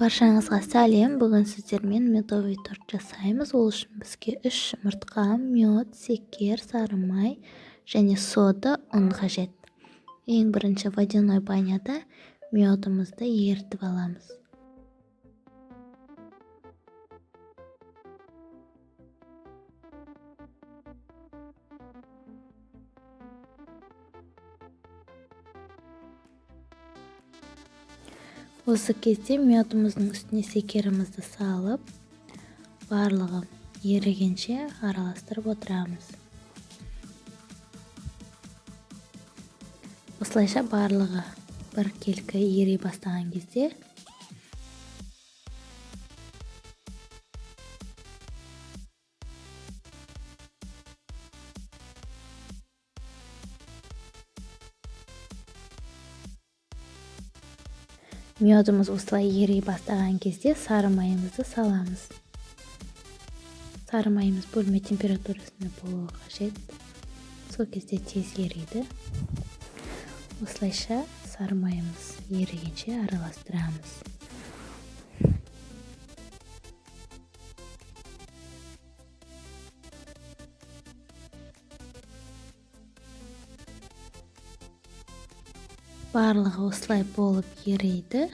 Баршаңызға сәлем. Бүгін сіздермен медовый торт жасаймыз. Ол үшін бізге 3 жұмыртқа, мед, секер, сары май және сода, ұн қажет. Ең бірінші водяной баняда медімізді ерітіп аламыз. Осы кезде медіміздің үстіне секерімізді салып, барлығы ерігенше араластырып отырамыз. Осылайша барлығы біркелкі ери бастаған кезде медіміз осылай ери бастаған кезде сары майымызды саламыз. Сары майымыз бөлме температурасында болуы қажет. Сол кезде тез ериді. Осылайша сары майымыз ерігенше араластырамыз. Барлығы осылай болып ериді.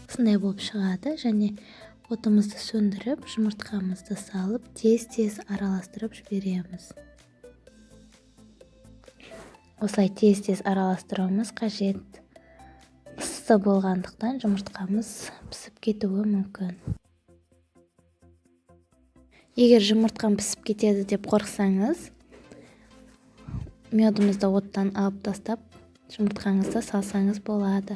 Осындай болып шығады және отымызды сөндіріп, жұмыртқамызды салып, тез-тез араластырып жібереміз. Осылай тез-тез араластыруымыз қажет. Ыссы болғандықтан жұмыртқамыз пісіп кетуі мүмкін. Егер жұмыртқам пісіп кетеді деп қорықсаңыз, медімізді оттан алып тастап, жұмыртқаңызды салсаңыз болады.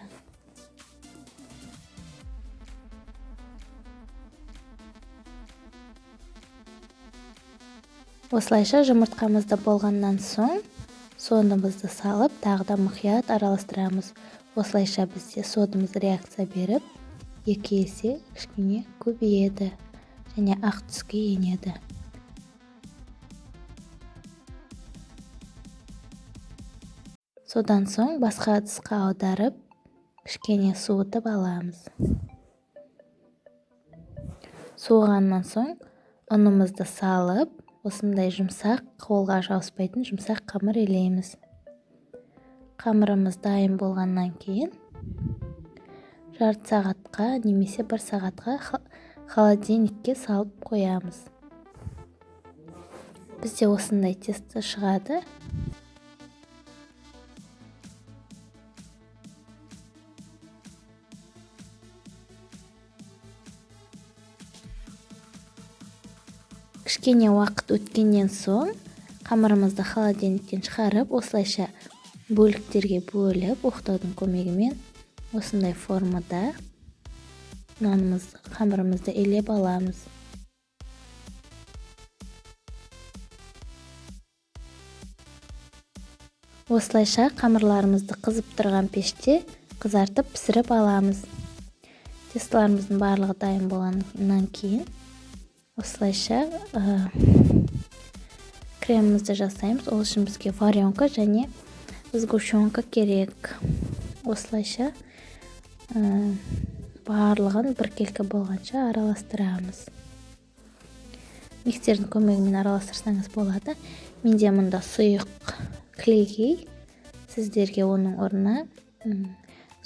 Осылайша жұмыртқамызды болғаннан соң содымызды салып, тағы да мұқият араластырамыз. Осылайша бізде содымыз реакция беріп, 2 есе кішкене көбейеді және ақ түске енеді. Содан соң басқа ыдысқа аударып, кішкене суытып аламыз. Суығаннан соң ұнымызды салып, осындай жұмсақ, қолға жабыспайтын жұмсақ қамыр елейміз. Қамырымыз дайын болғаннан кейін жарты сағатқа немесе 1 сағатқа холодильникке салып қоямыз. Бізде осындай тесто шығады. Кішкене уақыт өткеннен соң қамырымызды холодильниктен шығарып, осылайша бөліктерге бөліп, оқтаудың көмегімен осындай формада қамырымызды илеп аламыз. Осылайша қамырларымызды қызып тұрған пеште қызартып пісіріп аламыз. Тестоларымыздың барлығы дайын болғаннан кейін осылайша кремімізді жасаймыз. Ол үшін бізге варенка және сгущенка керек. Осылайша барлығын біркелкі болғанша араластырамыз. Миксердің көмегімен араластырсаңыз болады. Менде мұнда сұйық клейкий. Сіздерге оның орнына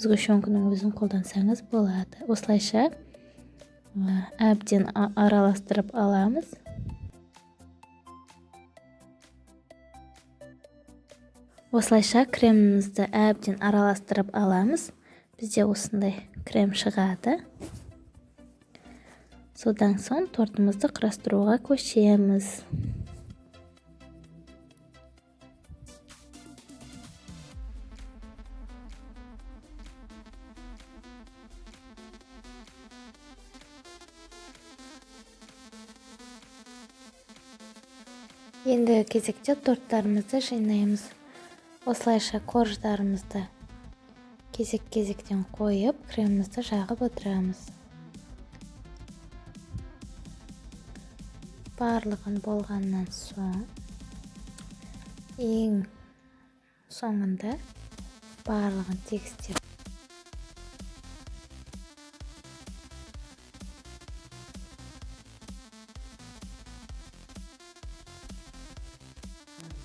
сгущенканың өзін қолдансаңыз болады. Осылайша әбден араластырып аламыз. Осылайша кремімізді әбден араластырып аламыз. Бізде осындай крем шығады. Содан соң тортымызды құрастыруға көшеміз. Енді кезекте торттарымызды жинаймыз. Осылайша корждарымызды кезек-кезектен қойып, кремімізді жағып отырамыз. Барлығын болғаннан соң, ең соңында барлығын тегістеп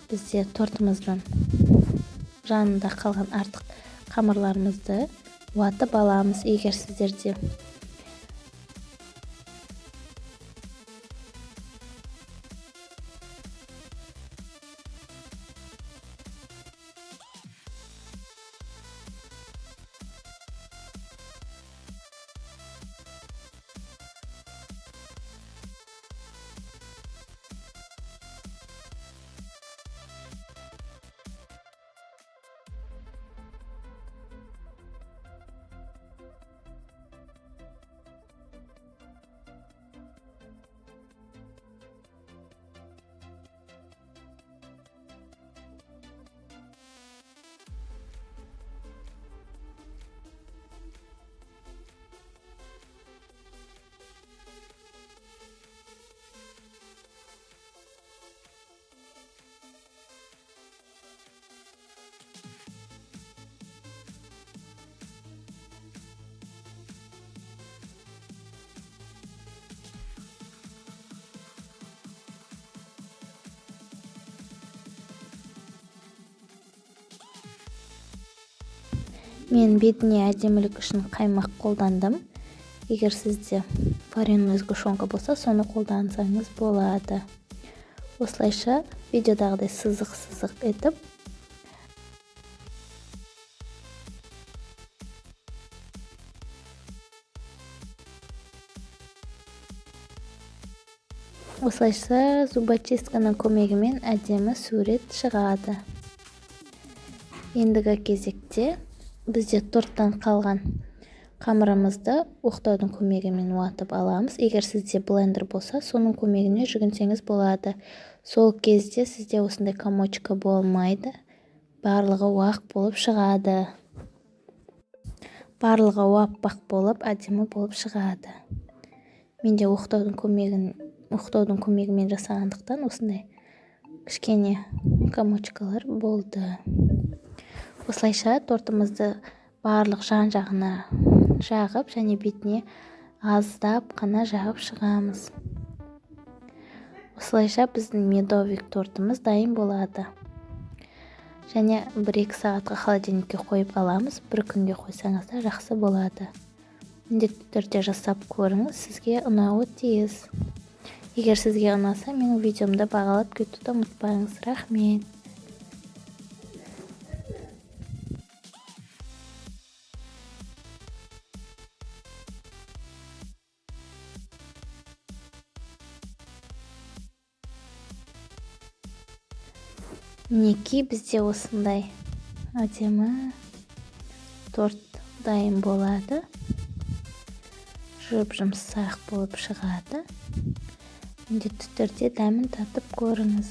Бізде тортымыздың жанында қалған артық қамырларымызды уатып аламыз. Егер сіздерде Мен бетіне әдемілік үшін қаймақ қолдандым. Егер сізде вареная сгущенка болса, соны қолдансаңыз болады. Осылайша видеодағыдай сызық-сызық етіп осылайша зубочистканың көмегімен әдемі сурет шығады. Ендігі кезекте бізде торттан қалған қамырымызды оқтаудың көмегімен уатып аламыз. Егер сізде блендер болса, соның көмегіне жүгінсеңіз болады. Сол кезде сізде осындай комочка болмайды. Барлығы уақ болып шығады. Барлығы аппақ болып, әдемі болып шығады. Менде оқтаудың көмегімен жасағандықтан осындай кішкене комочкалар болды. Осылайша тортымызды барлық жан-жағына жағып және бетіне аздап қана жағып шығамыз. Осылайша біздің медовик тортымыз дайын болады. Және 1-2 сағатқа холодильникке қойып аламыз. Бір күнге қойсаңыз да жақсы болады. Міндетті түрде жасап көріңіз, сізге ұнауы тиіс. Егер сізге ұнаса, менің видеомды бағалап кетуді ұмытпаңыз. Рахмет. Мінекей бізде осындай әдемі торт дайын болады. Жұп-жұмсақ болып шығады. Міндетті түрде дәмін татып көріңіз.